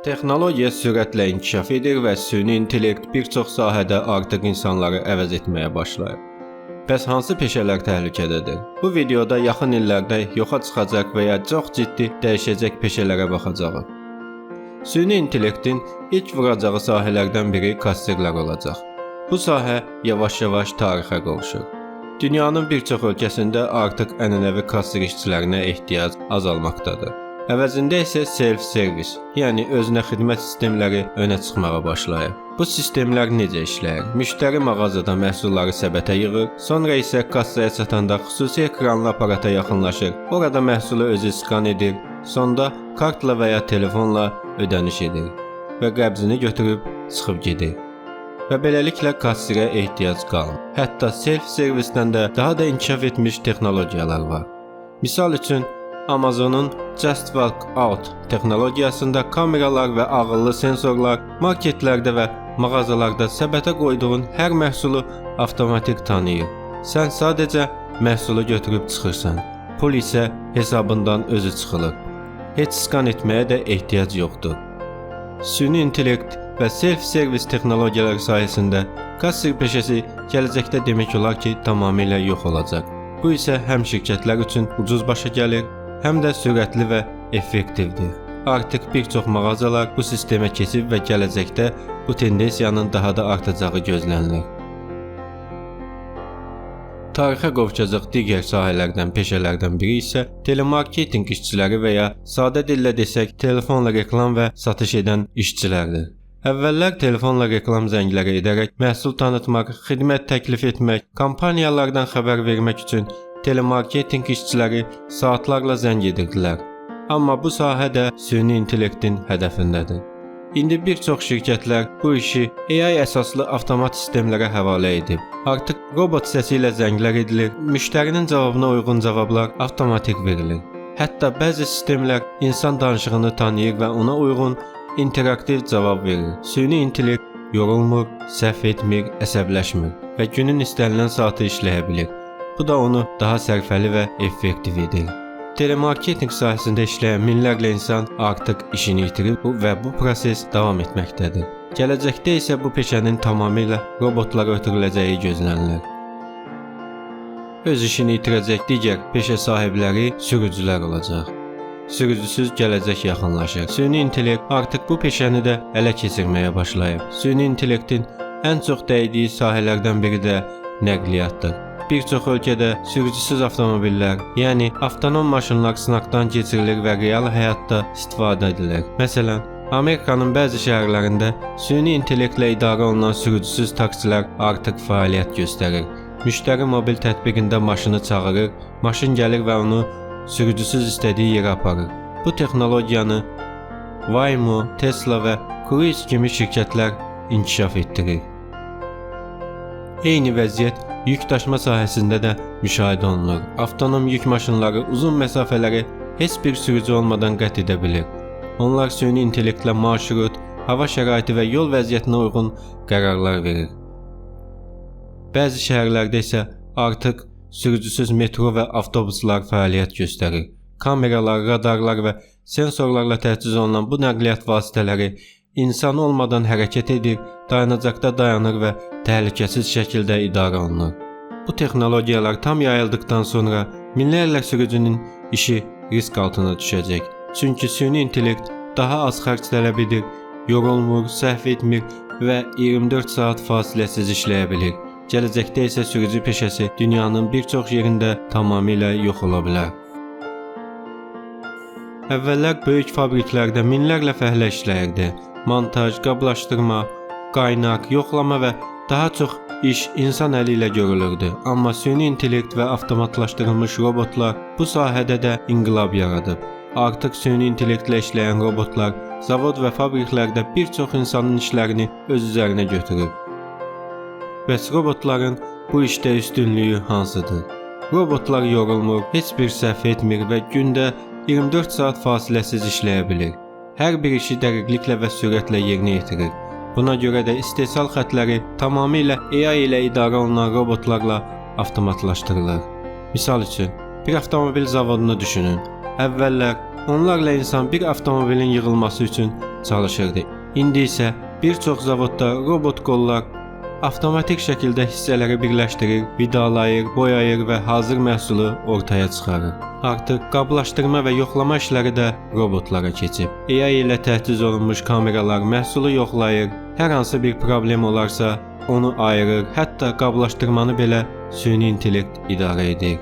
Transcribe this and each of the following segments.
Texnologiya sürətlə inkişaf edir və süni intellekt bir çox sahədə artıq insanları əvəz etməyə başlayır. Bəs hansı peşələr təhlükədədir? Bu videoda yaxın illərdə yoxa çıxacaq və ya çox ciddi dəyişəcək peşələrə baxacağıq. Süni intellektin ilk vuracağı sahələrdən biri kassirlər olacaq. Bu sahə yavaş-yavaş tarixə qovuşur. Dünyanın bir çox ölkəsində artıq ənənəvi kassir işçilərinə ehtiyac azalmaqdadır. Əvəzində isə self-service, yəni özünə xidmət sistemləri önə çıxmağa başlayır. Bu sistemlər necə işləyir? Müştəri mağazada məhsulları səbətə yığır, sonra isə kassaya çatanda xüsusi ekranlı aparata yaxınlaşır. Orada məhsulu özü skan edir, sonda kartla və ya telefonla ödəniş edir və qəbzini götürüb çıxıb gedir. Və beləliklə kassirə ehtiyac qalmır. Hətta self-servisdən də daha da inkişaf etmiş texnologiyalar var. Misal üçün, Amazonun Just Walk Out texnologiyasında kameralar və ağıllı sensorlar marketlərdə və mağazalarda səbətə qoyduğun hər məhsulu avtomatik tanıyır. Sən sadəcə məhsulu götürüb çıxırsan. Pul isə hesabından özü çıxılır. Heç skan etməyə də ehtiyac yoxdur. Süni intellekt və self-service texnologiyaları sayəsində kassir peşəsi gələcəkdə demək olar ki, tamamilə yox olacaq. Bu isə həm şirkətlər üçün ucuz başa gəlir, həm də sürətli və effektivdir. Artıq bir çox mağazalar bu sistemə keçib və gələcəkdə bu tendensiyanın daha da artacağı gözlənilir. Tarixə qovuşacaq digər sahələrdən, peşələrdən biri isə telemarketinq işçiləri və ya sadə dillə desək, telefonla reklam və satış edən işçilərdir. Əvvəllər telefonla reklam zəngləri edərək məhsul tanıtmaq, xidmət təklif etmək, kampaniyalardan xəbər vermək üçün telemarketinq işçiləri saatlarla zəng edirdilər. Amma bu sahə də süni intellektin hədəfindədir. İndi bir çox şirkətlər bu işi AI əsaslı avtomat sistemlərə həvalə edib. Artıq robot səsi ilə zənglər edilir, müştərinin cavabına uyğun cavablar avtomatik verilir. Hətta bəzi sistemlər insan danışığını tanıyır və ona uyğun interaktiv cavab verir. Süni intellekt yorulmur, səhv etmir, əsəbləşmir və günün istənilən saatı işləyə bilir. Bu da onu daha sərfəli və effektiv edir. Telemarketinq sahəsində işləyən minlərlə insan artıq işini itirib və bu proses davam etməkdədir. Gələcəkdə isə bu peşənin tamamilə robotlara ötürüləcəyi gözlənilir. Öz işini itirəcək digər peşə sahibləri sürücülər olacaq. Sürücüsüz gələcək yaxınlaşır. Süni intellekt artıq bu peşəni də ələ keçirməyə başlayıb. Süni intellektin ən çox dəydiyi sahələrdən biri də nəqliyyatdır. Bir çox ölkədə sürücüsüz avtomobillər, yəni avtonom maşınlar sınaqdan keçirilir və real həyatda istifadə edilir. Məsələn, Amerikanın bəzi şəhərlərində süni intellektlə idarə olunan sürücüsüz taksilər artıq fəaliyyət göstərir. Müştəri mobil tətbiqində maşını çağırır, maşın gəlir və onu sürücüsüz istədiyi yerə aparır. Bu texnologiyanı Waymo, Tesla və Cruise kimi şirkətlər inkişaf etdirir. Eyni vəziyyət yük daşıma sahəsində də müşahidə olunur. Avtonom yük maşınları uzun məsafələri heç bir sürücü olmadan qət edə bilir. Onlar süni intellektlə marşrut, hava şəraiti və yol vəziyyətinə uyğun qərarlar verir. Bəzi şəhərlərdə isə artıq sürücüsüz metro və avtobuslar fəaliyyət göstərir. Kameralar, radarlar və sensorlarla təchiz olunan bu nəqliyyat vasitələri insan olmadan hərəkət edir, dayanacaqda dayanır və təhlükəsiz şəkildə idarə olunur. Bu texnologiyalar tam yayıldıqdan sonra minlərlə sürücünün işi risk altına düşəcək. Çünki süni intellekt daha az xərc tələb edir, yorulmur, səhv etmir və 24 saat fasiləsiz işləyə bilir. Gələcəkdə isə sürücü peşəsi dünyanın bir çox yerində tamamilə yox ola bilər. Əvvəllər böyük fabriklərdə minlərlə fəhlə işləyirdi. Montaj, qablaşdırma, qaynaq, yoxlama və daha çox iş insan əli ilə görülürdü. Amma süni intellekt və avtomatlaşdırılmış robotlar bu sahədə də inqilab yaradıb. Artıq süni intellektlə işləyən robotlar zavod və fabriklərdə bir çox insanın işlərini öz üzərinə götürür. Bəs robotların bu işdə üstünlüyü hansıdır? Robotlar yorulmur, heç bir səhv etmir və gündə 24 saat fasiləsiz işləyə bilir. Hər bir işi dəqiqliklə və sürətlə yerinə yetirir. Buna görə də istehsal xətləri tamamilə AI ilə idarə olunan robotlarla avtomatlaşdırılır. Misal üçün, bir avtomobil zavodunu düşünün. Əvvəllər onlarla insan bir avtomobilin yığılması üçün çalışırdı. İndi isə bir çox zavodda robot qollar avtomatik şəkildə hissələri birləşdirir, vidalayır, boyayır və hazır məhsulu ortaya çıxarır. Artıq qablaşdırma və yoxlama işləri də robotlara keçib. AI ilə təchiz olunmuş kameralar məhsulu yoxlayır, hər hansı bir problem olarsa onu ayırır, hətta qablaşdırmanı belə süni intellekt idarə edir.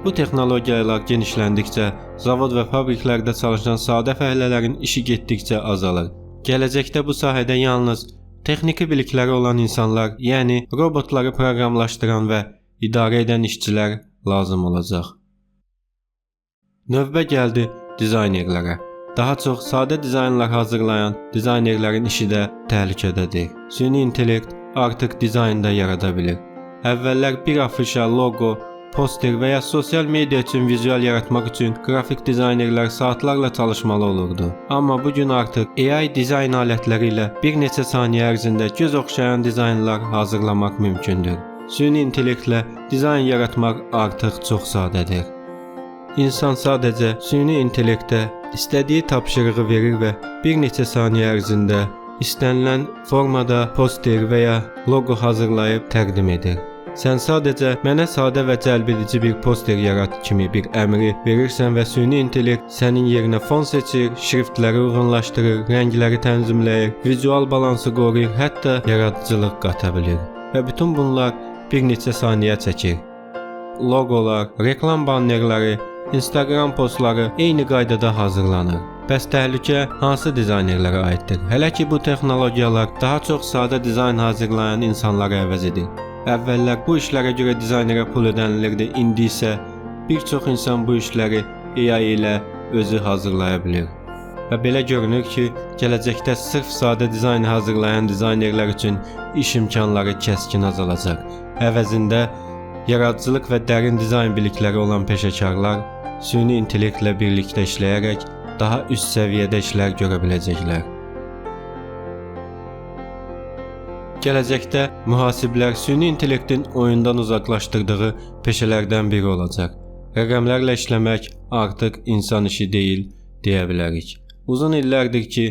Bu texnologiyalar genişləndikcə zavod və fabriklərdə çalışan sadə fəhlələrin işi getdikcə azalır. Gələcəkdə bu sahədə yalnız texniki bilikləri olan insanlar, yəni robotları proqramlaşdıran və idarə edən işçilər lazım olacaq. Növbə gəldi dizaynerlərə. Daha çox sadə dizaynlar hazırlayan dizaynerlərin işi də təhlükədədir. Süni intellekt artıq dizayn da yarada bilir. Əvvəllər bir afişa, loqo, poster və ya sosial media üçün vizual yaratmaq üçün qrafik dizaynerlər saatlarla çalışmalı olurdu. Amma bu gün artıq AI dizayn alətləri ilə bir neçə saniyə ərzində göz oxşayan dizaynlar hazırlamaq mümkündür. Süni intellektlə dizayn yaratmaq artıq çox sadədir. İnsan sadəcə süni intellektə istədiyi tapşırığı verir və bir neçə saniyə ərzində istənilən formada poster və ya loqo hazırlayıb təqdim edir. Sən sadəcə mənə sadə və cəlbedici bir poster yarat kimi bir əmri verirsən və süni intellekt sənin yerinə fon seçir, şriftləri uyğunlaşdırır, rəngləri tənzimləyir, vizual balansı qoruyur, hətta yaradıcılıq qata bilir. Və bütün bunlar bir neçə saniyə çəkir. Loqolar, reklam bannerləri, Instagram postları eyni qaydada hazırlanır. Bəs təhlükə hansı dizaynerlərə aiddir? Hələ ki bu texnologiyalar daha çox sadə dizayn hazırlayan insanları əvəz edir. Əvvəllər bu işlərə görə dizaynerə pul ödənilirdi, indi isə bir çox insan bu işləri AI ilə özü hazırlaya bilir. Və belə görünür ki, gələcəkdə sırf sadə dizayn hazırlayan dizaynerlər üçün iş imkanları kəskin azalacaq. Əvəzində yaradıcılıq və dərin dizayn bilikləri olan peşəkarlar süni intellektlə birlikdə işləyərək daha üst səviyyədə işlər görə biləcəklər. Gələcəkdə mühasiblər süni intellektin oyundan uzaqlaşdırdığı peşələrdən biri olacaq. Rəqəmlərlə işləmək artıq insan işi deyil deyə bilərik. Uzun illərdir ki,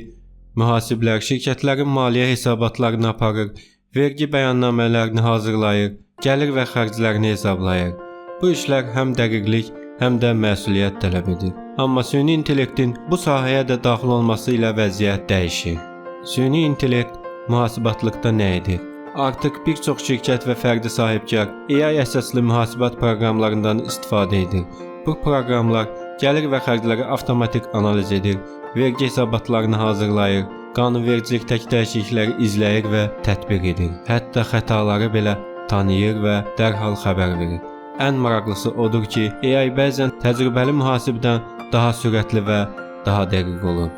mühasiblər şirkətlərin maliyyə hesabatlarını aparır, vergi bəyannamələrini hazırlayır, gəlir və xərclərini hesablayır. Bu işlər həm dəqiqlik, həm də məsuliyyət tələb edir. Amma süni intellektin bu sahəyə də daxil olması ilə vəziyyət dəyişir. Süni intellekt mühasibatlıqda nə edir? Artıq bir çox şirkət və fərdi sahibkar AI əsaslı mühasibat proqramlarından istifadə edir. Bu proqramlar gəlir və xərcləri avtomatik analiz edir, vergi hesabatlarını hazırlayır, qanunvericilikdəki dəyişiklikləri izləyir və tətbiq edir. Hətta xətaları belə tanıyır və dərhal xəbər verir. Ən maraqlısı odur ki, AI bəzən təcrübəli mühasibdən daha sürətli və daha dəqiq olur.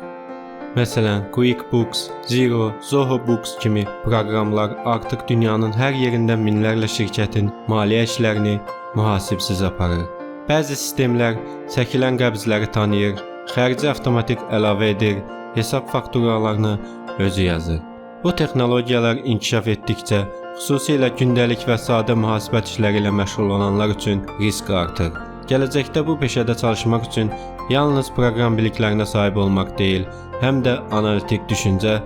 Məsələn, QuickBooks, Xero, Zoho Books kimi proqramlar artıq dünyanın hər yerində minlərlə şirkətin maliyyə işlərini mühasibsiz aparır. Bəzi sistemlər çəkilən qəbzləri tanıyır, xərci avtomatik əlavə edir, hesab fakturalarını özü yazır. Bu texnologiyalar inkişaf etdikcə, xüsusilə gündəlik və sadə mühasibət işləri ilə məşğul olanlar üçün risk artır. Gələcəkdə bu peşədə çalışmaq üçün yalnız proqram biliklərinə sahib olmaq deyil, həm də analitik düşüncə,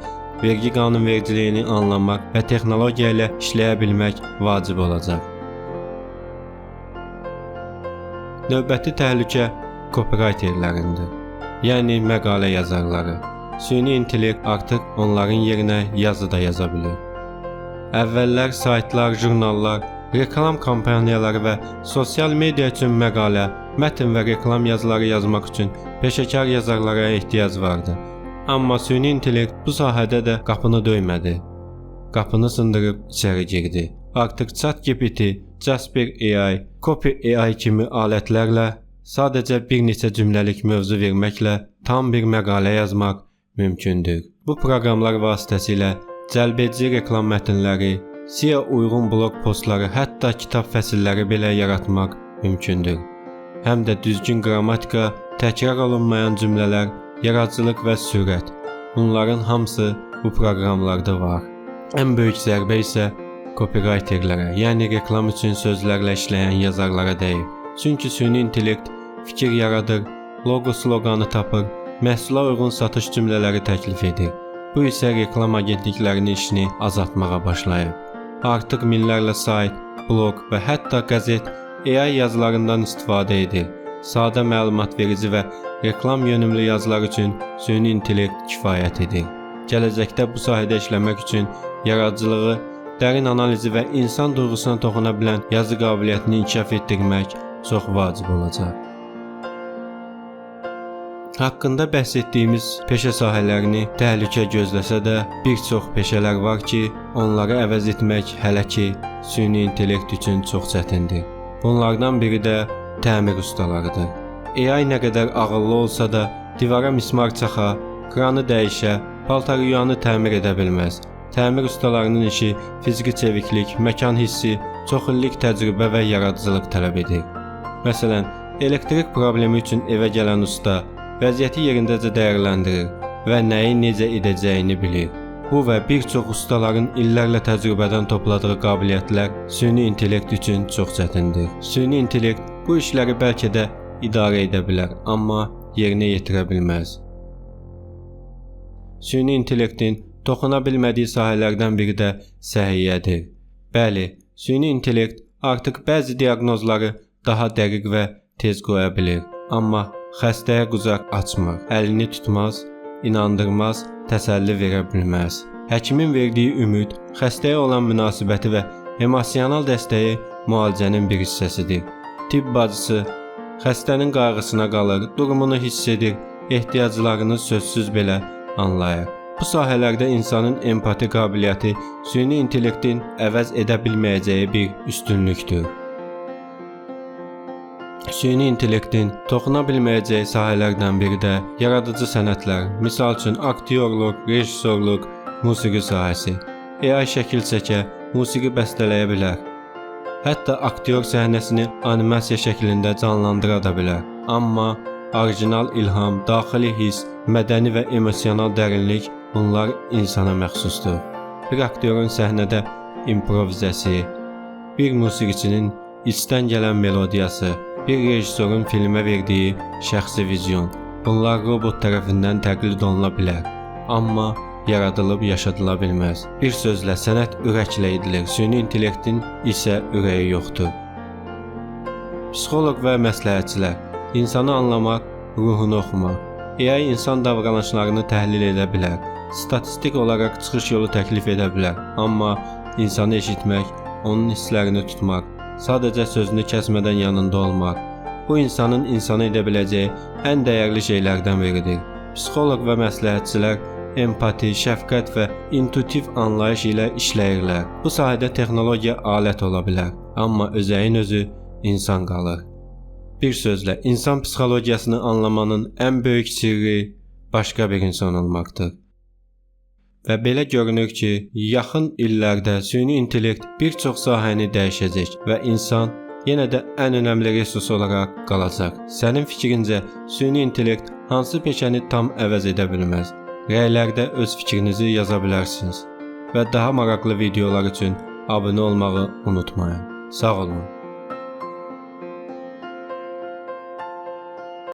vergi qanunvericiliyini anlamaq və texnologiya ilə işləyə bilmək vacib olacaq. Növbəti təhlükə copywriterlərindir, yəni məqalə yazarları. Süni intellekt artıq onların yerinə yazı da yaza bilir. Əvvəllər saytlar, jurnallar, reklam kampaniyaları və sosial media üçün məqalə, mətn və reklam yazıları yazmaq üçün peşəkar yazarlara ehtiyac vardı. Amma süni intellekt bu sahədə də qapını döymədi. Qapını sındırıb içəri girdi. Artıq ChatGPT, Jasper AI, Copy AI kimi alətlərlə sadəcə bir neçə cümləlik mövzu verməklə tam bir məqalə yazmaq mümkündür. Bu proqramlar vasitəsilə cəlbedici reklam mətnləri, SEO uyğun bloq postları, hətta kitab fəsilləri belə yaratmaq mümkündür. Həm də düzgün qrammatika, təkrar olunmayan cümlələr, yaradıcılıq və sürət. Bunların hamısı bu proqramlarda var. Ən böyük zərbə isə copywriterlərə, yəni reklam üçün sözlərlə işləyən yazarlara dəyir. Çünki süni intellekt fikir yaradır, loqo sloqanı tapır, məhsula uyğun satış cümlələri təklif edir. Bu isə reklam agentliklərinin işini azaltmağa başlayıb. Artıq minlərlə sayt, bloq və hətta qəzet AI yazılarından istifadə edir. Sadə məlumat verici və reklam yönümlü yazılar üçün süni intellekt kifayət edir. Gələcəkdə bu sahədə işləmək üçün yaradıcılığı, dərin analizi və insan duyğusuna toxuna bilən yazı qabiliyyətini inkişaf etdirmək çox vacib olacaq. Haqqında bəhs etdiyimiz peşə sahələrini təhlükə gözləsə də, bir çox peşələr var ki, onları əvəz etmək hələ ki süni intellekt üçün çox çətindir. Bunlardan biri də təmir ustalarıdır. AI nə qədər ağıllı olsa da, divara mismar çaxa, kranı dəyişə, paltar yuyanı təmir edə bilməz. Təmir ustalarının işi fiziki çeviklik, məkan hissi, çox illik təcrübə və yaradıcılıq tələb edir. Məsələn, elektrik problemi üçün evə gələn usta vəziyyəti yerindəcə dəyərləndirir və nəyi necə edəcəyini bilir. Bu və bir çox ustaların illərlə təcrübədən topladığı qabiliyyətlər süni intellekt üçün çox çətindir. Süni intellekt bu işləri bəlkə də idarə edə bilər, amma yerinə yetirə bilməz. Süni intellektin toxuna bilmədiyi sahələrdən biri də səhiyyədir. Bəli, süni intellekt artıq bəzi diaqnozları daha dəqiq və tez qoya bilir, amma xəstəyə qucaq açmır, əlini tutmaz, inandırmaz, təsəlli verə bilməz. Həkimin verdiyi ümid, xəstəyə olan münasibəti və emosional dəstəyi müalicənin bir hissəsidir. Tibb bacısı xəstənin qayğısına qalır, durumunu hiss edir, ehtiyaclarını sözsüz belə anlayır. Bu sahələrdə insanın empati qabiliyyəti süni intellektin əvəz edə bilməyəcəyi bir üstünlükdür. Süni intellektin toxuna bilməyəcəyi sahələrdən biri də yaradıcı sənətlər, misal üçün aktyorluq, rejissorluq, musiqi sahəsi. AI şəkil çəkə, musiqi bəstələyə bilər. Hətta aktyor səhnəsini animasiya şəklində canlandıra da bilər. Amma orijinal ilham, daxili hiss, mədəni və emosional dərinlik bunlar insana məxsusdur. Bir aktyorun səhnədə improvizəsi, bir musiqiçinin içdən gələn melodiyası, bir rejissorun filmə verdiyi şəxsi vizyon, bunlar robot tərəfindən təqlid oluna bilər, amma yaradılıb yaşadıla bilməz. Bir sözlə, sənət ürəklə edilir, süni intellektin isə ürəyi yoxdur. Psixoloq və məsləhətçilər, insanı anlamaq, ruhunu oxumaq. AI insan davranışlarını təhlil edə bilər, statistik olaraq çıxış yolu təklif edə bilər, amma insanı eşitmək, onun hisslərini tutmaq, sadəcə sözünü kəsmədən yanında olmaq, bu insanın insana edə biləcəyi ən dəyərli şeylərdən biridir. Psixoloq və məsləhətçilər empati, şəfqət və intuitiv anlayış ilə işləyirlər. Bu sahədə texnologiya alət ola bilər, amma özəyin özü insan qalır. Bir sözlə, insan psixologiyasını anlamanın ən böyük sirri başqa bir insan olmaqdır. Və belə görünür ki, yaxın illərdə süni intellekt bir çox sahəni dəyişəcək və insan yenə də ən önəmli resurs olaraq qalacaq. Sənin fikrincə, süni intellekt hansı peşəni tam əvəz edə bilməz? Rəylərdə öz fikrinizi yaza bilərsiniz. Və daha maraqlı videolar üçün abunə olmağı unutmayın. Sağ olun.